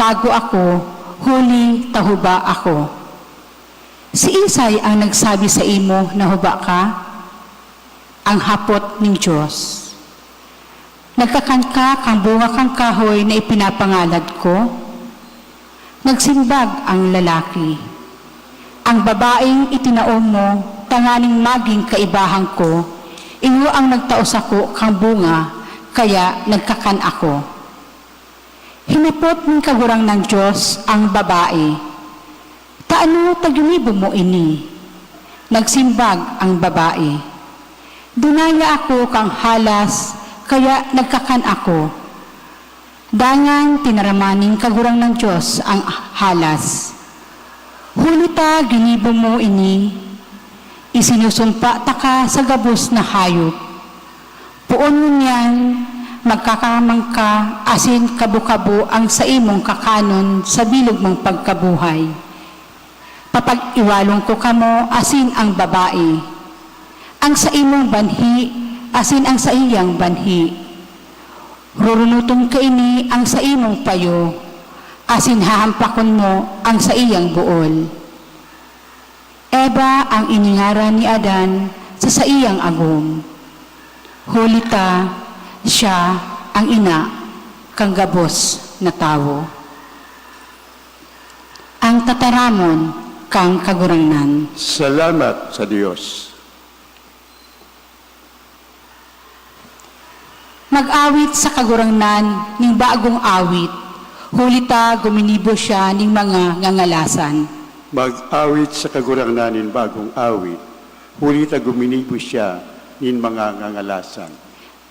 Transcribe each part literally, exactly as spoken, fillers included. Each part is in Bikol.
"Tago ako, huli ta huba ako." "Siisay ang nagsabi saimo na huba ka?" ang hapot nin Dios. "Nagkakan ka kan bunga kan kahoy na ipinapangalad ko?" Nagsimbag ang lalaki, "An babaeng itinao mo tanganing magin kaibahan ko, iyo an nagtao sako kan bunga, kaya nagkakan ako." Hinapot nin Kagurangnan Dios an babae, "Tano ta ginibo mo ini?" Nagsimbag an babae, "Dinaya ako kan halas, kaya nagkakan ako." Dangan tinaraman nin Kagurangnan Dios an halas, "Huli ta ginibo mo ini, isinusumpa taka sa gabos na hayop. Poon ngunyan, magkakaman ka asin kabo-kabo an saimong kakanon sa bilog mong pagkabuhay. Papag-iwalon ko kamo asin an babae, an saimong banhi asin an saiyang banhi. Rurunoton kaini an saimong payo, asin hahampakon mo an saiyang bool." Eva an iningaran ni Adan sa saiyang agom, huli ta siya an ina kan gabos na tawo. An tataramon kan Kagurangnan. Salamat sa Dios. Mag-awit sa Kagurangnan nin bagong awit, huli ta guminibo siya nin mga ngangalasan. Mag-awit sa Kagurangnan nin bagong awit, huli ta guminibo siya nin mga ngangalasan.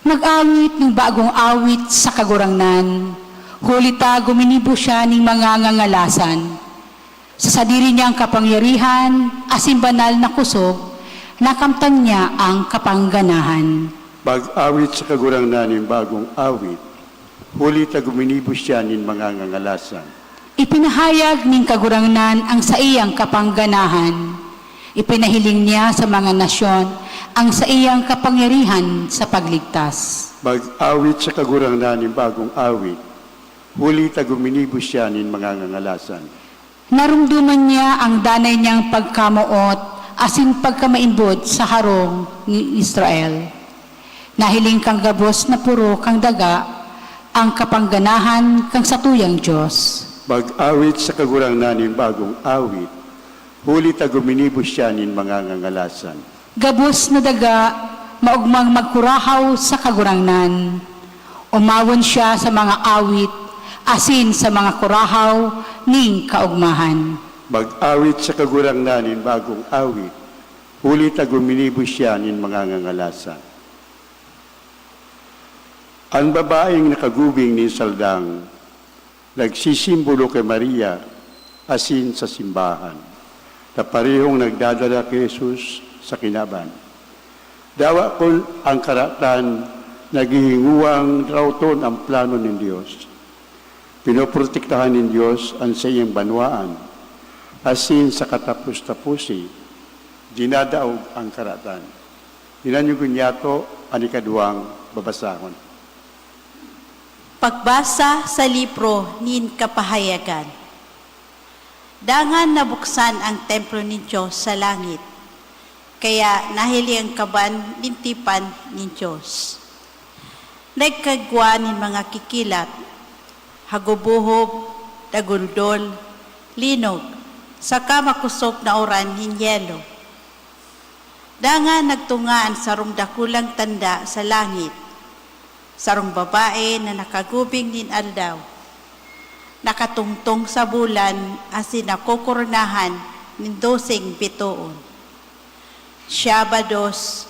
Mag-awit nin bagong awit sa Kagurangnan, huli ta guminibo siya nin mga ngangalasan. Sa sadiri niyang kapangyarihan asin banal na kosog, nakamtan niya an kapangganahan. Mag-awit sa Kagurangnan nin bagong awit, huli ta guminibo siya nin mga ngangalasan. Ipinahayag nin Kagurangnan an saiyang kapangganahan. Ipinahiling niya sa mga nasyon an saiyang kapangyarihan sa pagligtas. Mag-awit sa Kagurangnan nin bagong awit, huli ta guminibo siya nin mga ngangalasan. Naromdoman niya an danay niyang pagkamoot asin pagkamaimbod sa harong ni Israel. Nahiling kan gabos na poro kan daga an kapangganahan kan satuyang Dios. Mag-awit sa Kagurangnan nin bagong awit, huli ta guminibo siya nin mga ngangalasan. Gabos na daga, maogmang magkurahaw sa Kagurangnan. Omawon siya sa mga awit asin sa mga kurahaw nin kaogmahan. Mag-awit sa Kagurangnan nin bagong awit, huli ta guminibo siya nin mga ngangalasan. An babaeng nakagubing nin saldang nagsisimbolo ki Maria asin sa simbahan, ta parehong nagdadara ki Jesus sa kinaban. Dawa kun an karatan naghihinguang daroton an plano nin Dios. Pinoprotektahan nin Dios an saiyang banwaan, asin sa katapos-taposi, dinadaog an karatan. Tingnan niyo ngunyan an ikaduwang babasahon. Pagbasa sa libro nin Kapahayagan. Dangan nabuksan an templo nin Dios sa langit, kaya nahiling an kaban nin tipan nin Dios. Nagkagwa nin mga kikilat, hagubohob, daguldol, linog, saka makosog na uran nin yelo. Dangan nagtunga an sarong dakulang tanda sa langit, sarong babae na nakagubing nin aldaw, nakatungtong sa bulan asin nakokoronahan nin doseng bitoon. Siya bados,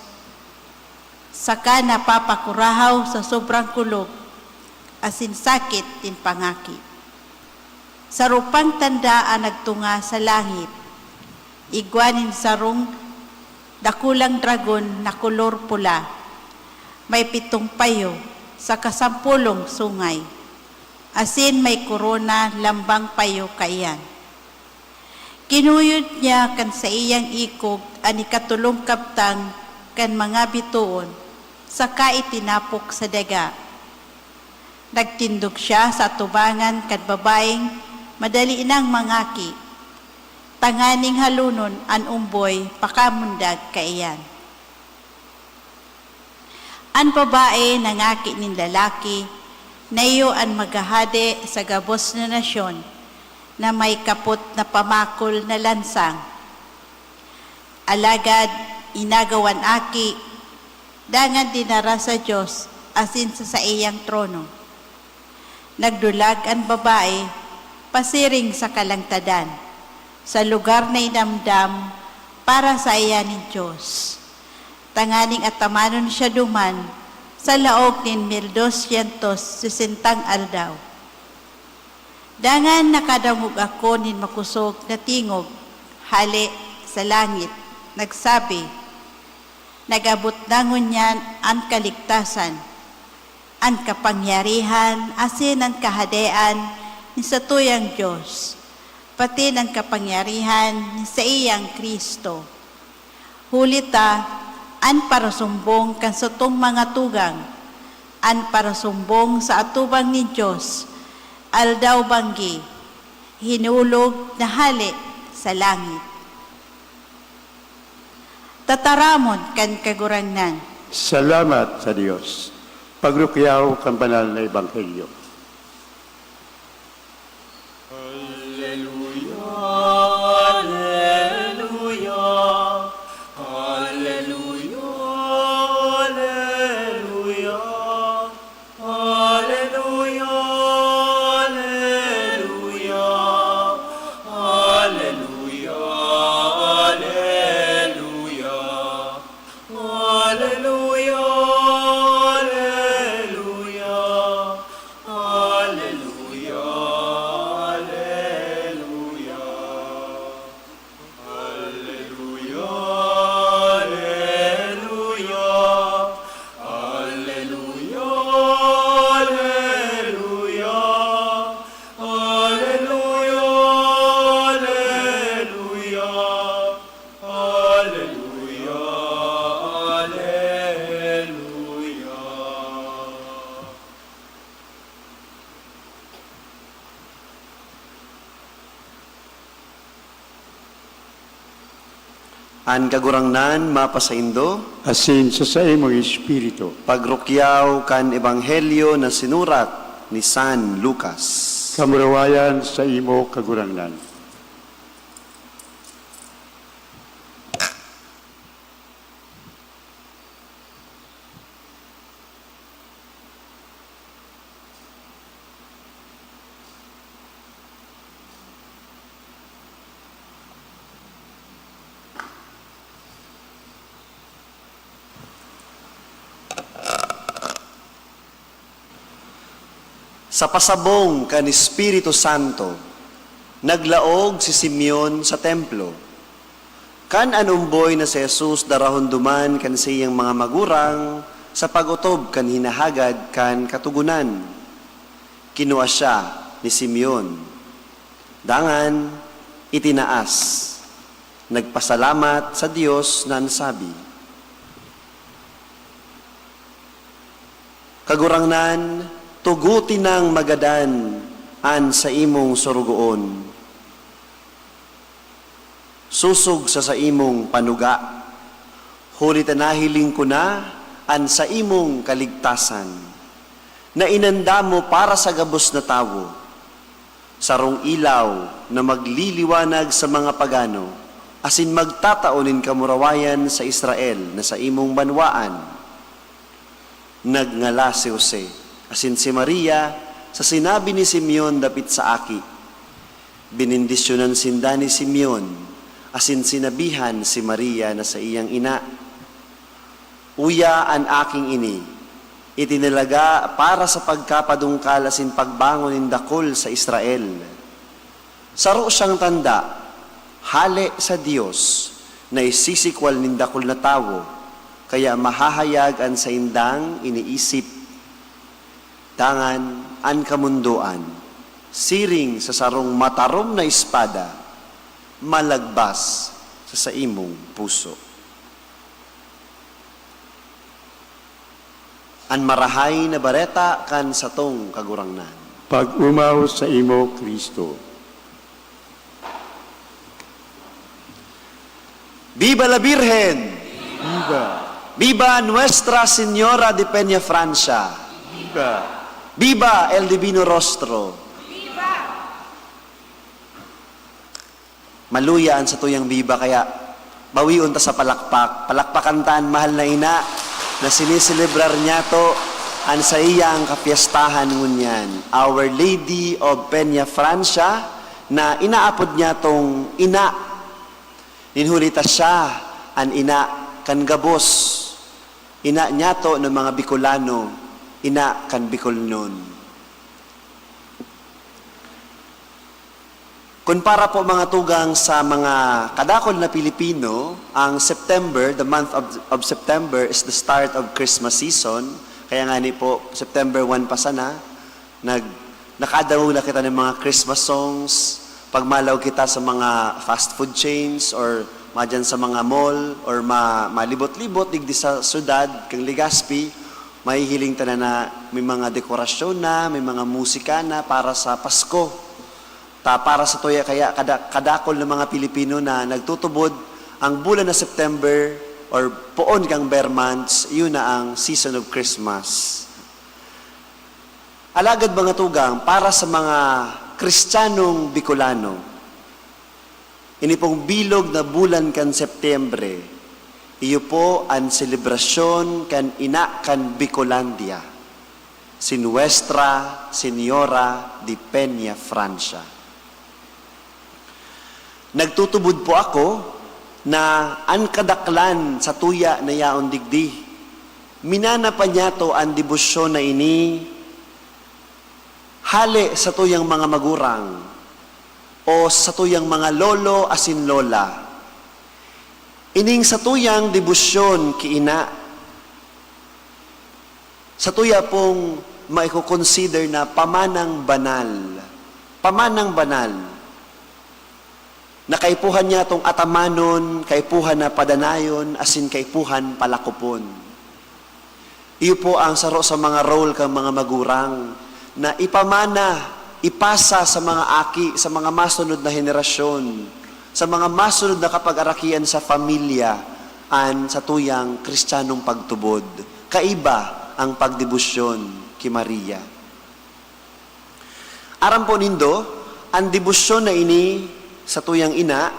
saka napapakurahaw sa sobrang kulog asin sakit nin pangaki. Saro pang tanda an nagtunga sa langit. Igwa nin sarong dakulang dragon na kolor pula. May pitong payo saka sampolong sungay, asin may korona lambang payo kaiyan. Kinuyod niya kan saiyang ikog an ikatolong kabtang kan mga bitoon, saka itinapok sa daga. Nagtindog siya sa atubangan kan babaeng madali nang mangaki, tanganing halonon an umboy pakamundag kaiyan. An babae nangaki nin lalaki na iyo an maghahade sa gabos na nasyon na may kapot na pamakol na lansang. Alagad inagaw an aki, dangan dinara sa Dios asin sa saiyang trono. Nagdulag an babae pasiring sa kalangtadan, sa lugar na inamdam para saiya nin Dios, tanganing atamanon siya duman sa laog nin mil dosyentos sesentang aldaw. Dangan nakadangog ako nin makosog na tingog hale sa langit, nagsabi, "Nag-abot na ngunyan an kaligtasan, an kapangyarihan asin an kahadean ni satuyang Dios, pati an kapangyarihan ni saiyang Cristo. Huli ta, an parasumbong kan satong mga tugang, an parasumbong sa atubang nin Dios, aldaw-banggi, hinulog na hale sa langit." Tataramon kan Kagurangnan. Salamat sa Dios. Pagrukyaw kan banal na ebanghelyo. Alleluia, alleluia, alleluia, alleluia. Alleluia, alleluia, alleluia, alleluia. Alleluia, alleluia, alleluia, alleluia. Alleluia, alleluia, alleluia, alleluia, alleluia, alleluia, alleluia, alleluia. An Kagurangnan mapasaindo. Asin sa saimong espiritu. Pagrukyaw kan Ebanghelyo na sinurat ni San Lucas. Kamurawayan saimo, Kagurangnan. Sa pasabong kan Espiritu Santo, naglaog si Simeon sa templo. Kan an umboy na si Jesus darahon duman kan saiyang mga magurang sa pag-otob kan hinahagad kan Katogonan, kinua siya ni Simeon. Dangan, itinaas, nagpasalamat sa Dios na nagsabi, "Kagurangnan, tugote nang magadan an saimong sorogoon, sosog sa saimong panuga, huli ta nahiling ko na an saimong kaligtasan, na inandam mo para sa gabos na tawo, sarong ilaw na magliliwanag sa mga pagano, asin magtatao nin kamurawayan sa Israel na saimong banwaan." Nagngalas si Jose asin si Maria sa sinabi ni Simeon dapit sa aki. Benendisyonan sinda ni Simeon asin sinabihan si Maria na saiyang ina, "Uya an aking ini, itinalaga para sa pagkapadungkal asin pagbangon nin dakul sa Israel. Saro siyang tanda, hale sa Dios, na isisikwal nin dakul na tawo, kaya mahahayag an saindang iniisip. Dangan an kamondoan, siring sa sarong matarom na espada, malagbas sa saimong puso." An Marahay na Bareta kan satong Kagurangnan. Pag-umaw sa imo, Kristo. Viva la Virgen! Viva! Viva Nuestra Señora de Peña Francia! Viva! Viva el Divino Rostro! Maluya an satuyang biba, kaya bawion ta sa palakpak. Palakpakan ta an mahal na ina na siniselebrar niyato an saiyang kapiestahan ngunyan, Our Lady of Peña Francia, na inaapod niyatong ina. Nin huli ta siya an ina kan gabos, ina niyato na mga Bicolano, ina kan Bicolnon. Kun para po, mga tugang, sa mga kadakol na Pilipino, ang September, the month of, of September is the start of Christmas season. Kaya nga ni po, September one pa sana, nag, nakadangog na kita ng mga Christmas songs. Pag malaw kita sa mga fast food chains or madyan sa mga mall or ma, malibot-libot digdi sa syudad, kang Legazpi, mahihiling ta na, na may mga dekorasyon na, may mga musika na para sa Pasko. Ta para sa tuya kaya kada, kadakol ng mga Pilipino na nagtutubod, ang bulan na September or poon kang ber months, yun na ang season of Christmas. Alagad, mga tugang, para sa mga Kristiyanong Bicolano, ini pong bilog na bulan kan Setyembre, iyo po an selebrasyon kan ina kan Bicolandia, si Nuestra Señora de Peña Francia. Nagtutubod po ako na an kadaklan sa tuya na yaon digdi, minana pa niyato an debosyon na ini hale sa tuyang mga magurang o sa tuyang mga lolo asin lola. Ining sa tuyang debosyon ki ina, sa tuya pong maiko-consider na pamanang banal. Pamanang banal. Na kaipuhan niya tong atamanon, kaipuhan na padanayon, asin kaipuhan palakopon. Iyo po ang saro sa mga role kan mga magurang na ipamana, ipasa sa mga aki, sa mga masunod na henerasyon, sa mga masunod na kapag-arakian sa pamilya, an sa tuyang Kristiyanong pagtubod. Kaiba ang pagdebosyon ki Maria. Aram po nindo, an debosyon na ini sa tuyang ina,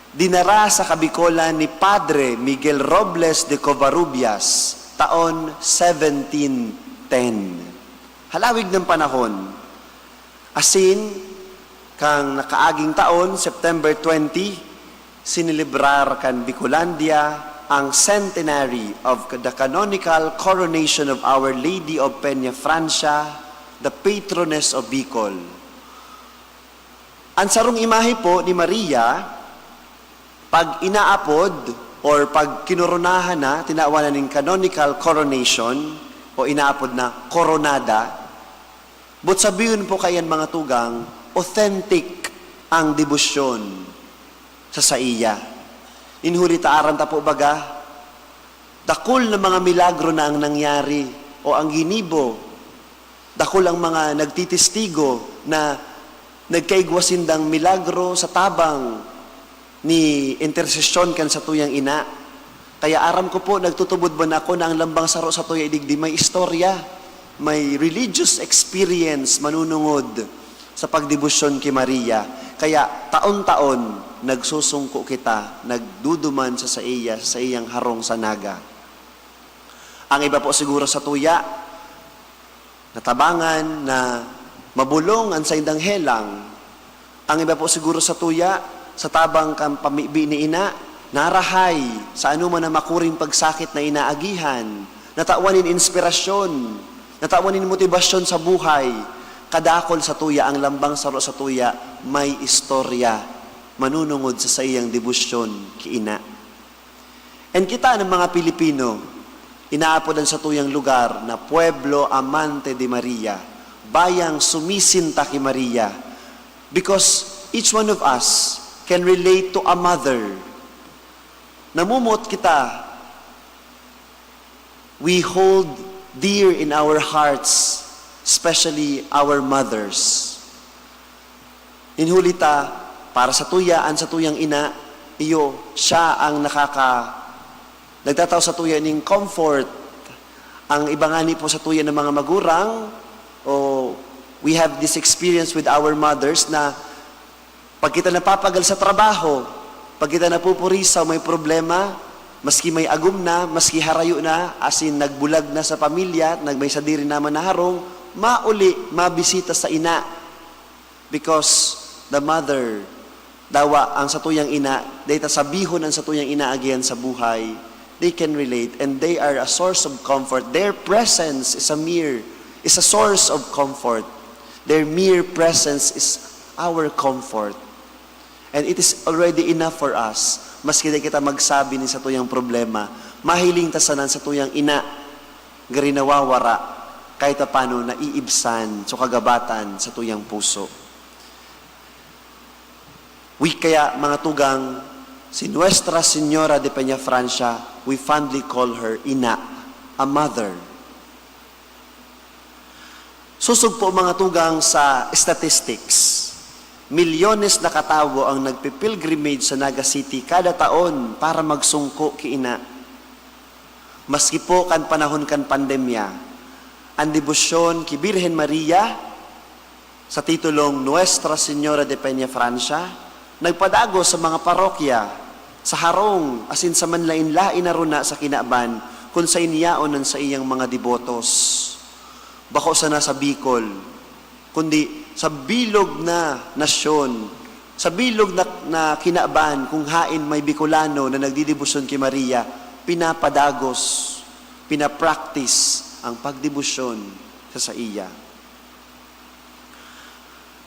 dinara sa Kabikolan ni Padre Miguel Robles de Covarrubias, taon seventeen ten. Halawig ng panahon, asin, kang nakaaging taon, September twenty, sinelebrar kan Bicolandia ang centenary of the canonical coronation of Our Lady of Peña Francia, the patroness of Bicol. An sarong imahe po ni Maria, pag inaapod or pag kinoronahan na, tinawan na nin canonical coronation o inaapod na koronada, but sabihon po kaiyan, mga tugang, authentic ang debosyon sa saiya. Nin huli ta aram ta po baga, dakul na mga milagro na ang nangyari o ang ginibo. Dakul ang mga nagtitistigo na nagkaigwa sindang milagro sa tabang ni intersesyon kan satuyang ina. Kaya aram ko po, nagtutubod man ako na ang lambang saro satuya digdi may istorya, may religious experience manunungod sa pagdebosyon ki Maria. Kaya taon-taon, nagsusungko kita, nagduduman sa saiya, sa saiyang harong sa Naga. Ang iba po siguro satuya, natabangan na mabolong an saindang helang. Ang iba po siguro satuya, sa tabang kan pamibi ni ina, narahay sa anoman na makuring pagsakit na inaagihan, natawan nin inspirasyon, natawan nin motibasyon sa buhay. Kadakol satuya, ang lambang saro satuya, may istorya manunungod sa saiyang debosyon ki ina. And kita na mga Pilipino, inaapod an satuyang lugar na pueblo amante de Maria, bayang sumisinta ki Maria, because each one of us can relate to a mother. Namumuot kita, we hold dear in our hearts, especially our mothers. Nin huli ta, para sa tuya, an satuyang ina, iyo, siya ang nakaka-, nagtatao sa tuya ning comfort. Ang iba ngani po sa tuya ng mga magurang, o we have this experience with our mothers na pag kita napapagal sa trabaho, pag kita napupurisaw, may problema, maski may agom na, maski harayo na, asin nagbulag na sa pamilya, nag-, may sadiri naman na harong, mauli, mabisita sa ina. Because the mother, dawa ang satuyang ina, dahil ta sabihon ang satuyang ina agihan sa buhay, they can relate and they are a source of comfort. Their presence is a mere, is a source of comfort. Their mere presence is our comfort. And it is already enough for us. Maski di kita magsabi nin satuyang problema, mahiling ta sana an satuyang ina, gari nawawara, kahit paano naiibsan, so kagabatan sa tuyang puso. We kaya, mga tugang, si Nuestra Señora de Peñafrancia, we fondly call her ina, a mother. Sosog po, mga tugang, sa statistics, milyones na katawo ang nagpi-pilgrimage sa Naga City kada taon para magsungko ki ina. Maski po kan panahon kan pandemya, an debosyon ki Birhen Maria sa titulong Nuestra Señora de Peñafrancia nagpadagos sa mga parokya, sa harong, asin sa manlaen-laen na runa sa kinaban kun saen yaon an saiyang mga debotos. Bako sana sa Bicol, kundi sa bilog na nasyon, sa bilog na, na kinaban, kung haen may Bicolano na nagdedebosyon ki Maria, pinapadagos, pinapractice ang pagdebosyon sa saiya.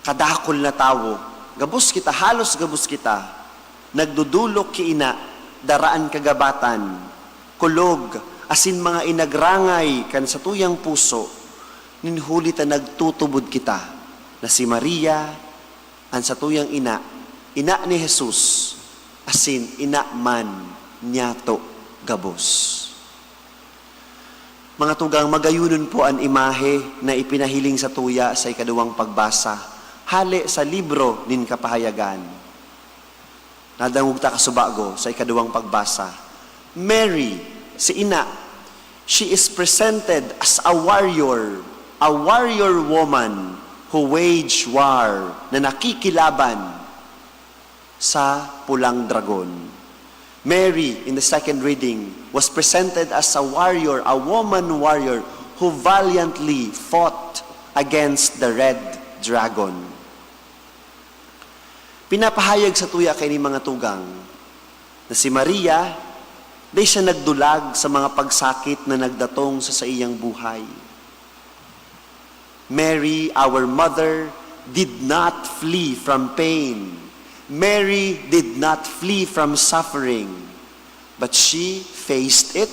Kadakul na tawo, gabos kita, halos gabos kita, nagdodolok ki ina, dara an kagabatan, kulog, asin mga inagrangay kan satuyang puso, nin huli ta nagtutubod kita na si Maria, an satuyang ina, ina ni Jesus, asin ina man niyato gabos. Mga tugang, magayunon po an imahe na ipinahiling sa tuya sa ikaduwang pagbasa, hale sa libro nin Kapahayagan. Nadangog ta kasubago sa ikaduwang pagbasa. Mary, si ina, she is presented as a warrior, a warrior woman who wage war, na nakikilaban sa pulang dragon. Mary, in the second reading, was presented as a warrior, a woman warrior who valiantly fought against the red dragon. Pinapahayag sa tuya kaini, mga tugang, na si Maria, dai siya nagdulag sa mga pagsakit na nagdatong sa saiyang buhay. Mary, our mother, did not flee from pain. Mary did not flee from suffering, but she faced it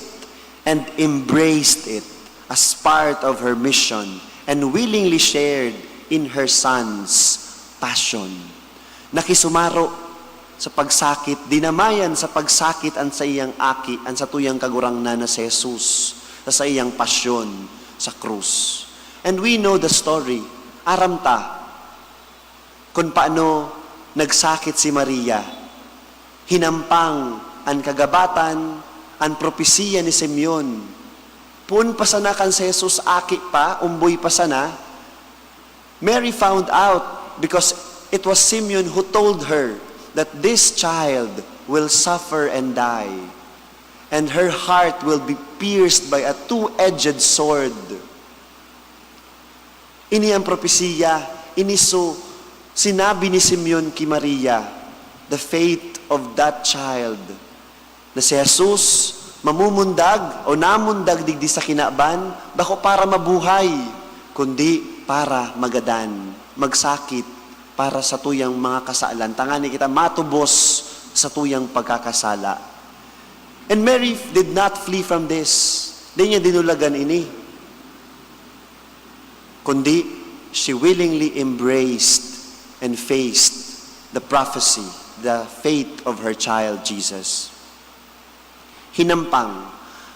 and embraced it as part of her mission and willingly shared in her son's passion. Nakisumaro sa pagsakit, dinamayan sa pagsakit an saiyang aki, an satuyang Kagurangnan na si Jesus, sa saiyang pasyon sa krus. And we know the story. Aram ta kun paano nagsakit si Maria. Hinampang an kagabatan, an propesiya ni Simeon. Poon pa sana kan si Jesus aki pa, umboy pa sana, Mary found out because it was Simeon who told her that this child will suffer and die, and her heart will be pierced by a two-edged sword. Ini ang propesiya, ini so sinabi ni Simeon ki Maria, the fate of that child, na si Jesus mamumundag o namundag digdi sa kinaban, bako para mabuhay, kundi para magadan, magsakit para sa tuyang mga kasalan, tangani kita matubos sa tuyang pagkakasala. And Mary did not flee from this. Di niya dinulagan ini. Kundi, she willingly embraced and faced the prophecy, the fate of her child, Jesus. Hinampang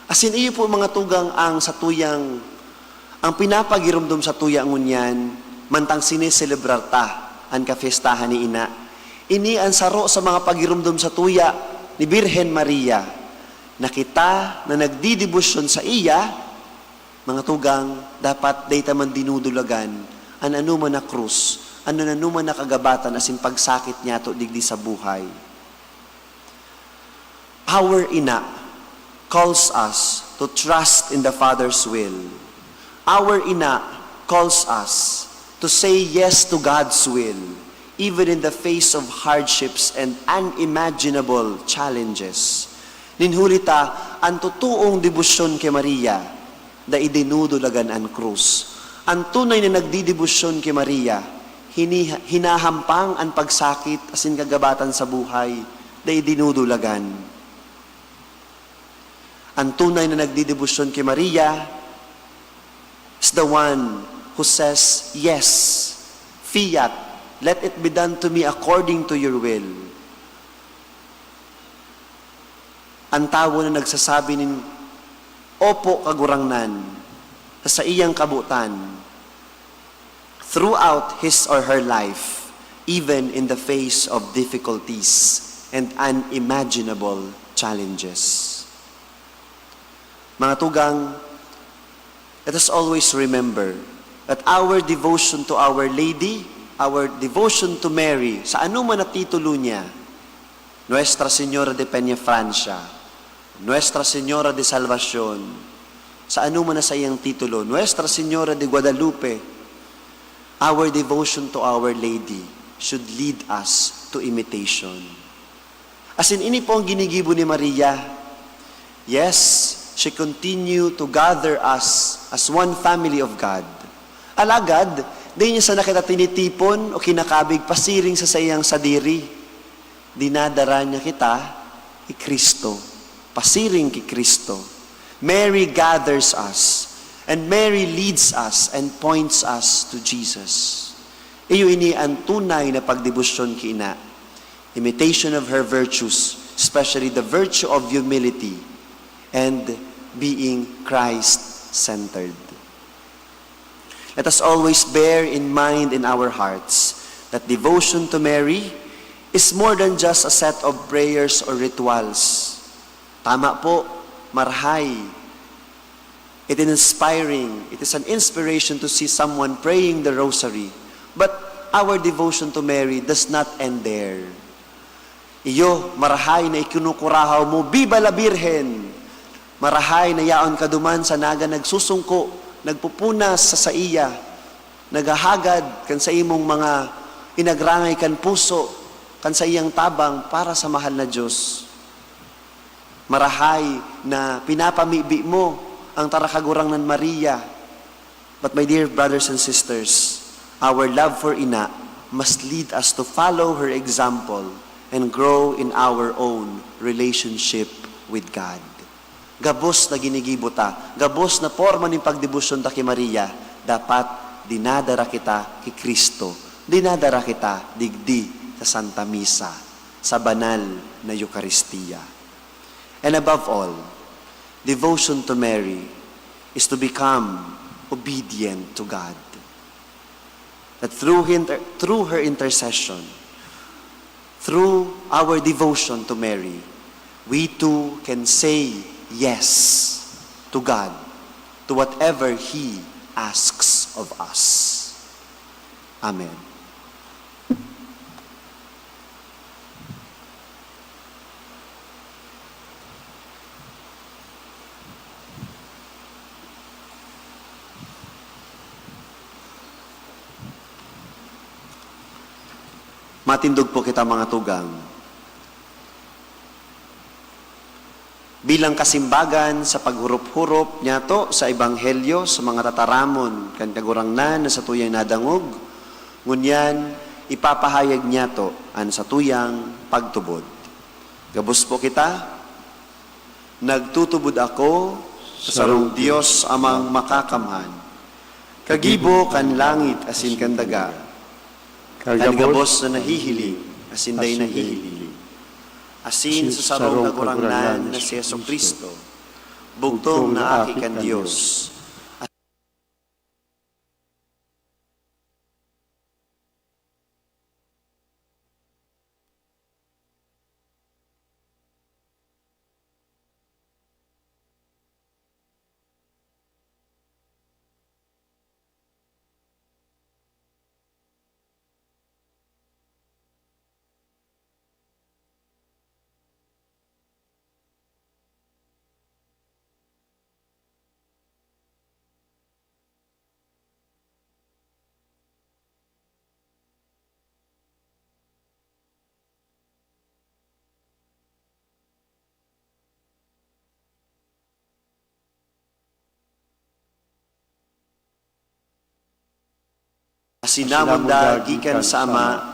Asin iyo po, mga tugang, ang satuyang, ang pinapagiromdom satuya ngunyan, mantang sineselebrar ta an kapyestahan ni Ina. Ini an saro sa mga pagiromdom satuya ni Birhen Maria, na kita na nagdidebosyon saiya, mga tugang, dapat dai ta man dinudulagan an anoman na krus, an anoman na kagabatan asin pagsakit niyato digdi sa buhay. Our Ina calls us to trust in the Father's will. Our Ina calls us to say yes to God's will, even in the face of hardships and unimaginable challenges. Nin huli ta, an totoong debosyon ki Maria, dai dinudulagan an krus. An tunay na nagdedebosyon ki Maria, hini-, hinahampang an pagsakit asin kagabatan sa buhay, dai dinudulagan. An tunay na nagdedebosyon ki Maria is the one who says, "Yes, fiat, let it be done to me according to your will." An tawo na nagsasabi nin, "Opo, Kagurangnan," sa saiyang kabotan, throughout his or her life, even in the face of difficulties and unimaginable challenges. Mga tugang, let us always remember that our devotion to Our Lady, our devotion to Mary, sa anoman na titulo niya, Nuestra Señora de Peñafrancia, Nuestra Señora de Salvacion, sa anoman na saiyang titulo, Nuestra Señora de Guadalupe, our devotion to Our Lady should lead us to imitation. Asin ini po ang ginigibo ni Maria. Yes, she continue to gather us as one family of God. Alagad, di niya sana kita tinitipon o kinakabig pasiring sa saiyang sadiri. Dinadara niya kita ki Cristo, pasiring ki Cristo. Mary gathers us, and Mary leads us and points us to Jesus. Iyo ini an tunay na pagdebosyon ki Ina, imitation of her virtues, especially the virtue of humility and being Christ-centered. Let us always bear in mind in our hearts that devotion to Mary is more than just a set of prayers or rituals. Tama po, marahay. It is inspiring. It is an inspiration to see someone praying the rosary. But our devotion to Mary does not end there. Iyo, marahay na ikinukurahaw mo, "Viva la Virgen!" Marahay na yaon ka duman sa naga nagsusungko, nagpupunas sa saiya, naghahagad kan saimong mga inagrangay kan puso, kan saiyang tabang para sa mahal na Diyos. Marahay na pinapamibi mo ang Tarakagurangnan Maria. But my dear brothers and sisters, our love for Ina must lead us to follow her example and grow in our own relationship with God. Gabos na ginigibo ta, gabos na porma nin pagdebosyon ta ki Maria, dapat dinadara kita ki Cristo, dinadara kita digdi sa Santa Misa, sa banal na Eukaristia. And above all, devotion to Mary is to become obedient to God. That through, inter- through her intercession, through our devotion to Mary, we too can say yes to God, to whatever He asks of us. Amen. Matindog po kita, mga tugang. Bilang kasimbagan sa paghurop-hurop niyato sa Ebanghelyo sa mga tataramon kan Kagurangnan na satuyang nadangog, ngunyan ipapahayag niyato an satuyang pagtubod. Gabos po kita, nagtutubod ako sa sarong Dios Amang Makakamhan, kagibo kan langit asin kan daga, kan gabos na nahihiling asin dai nahihiling, asin sa sarong Kagurangnan na si Jesu-Cristo, Bugtong na Aki kan Dios. Asin namon daa gikan sa Ama,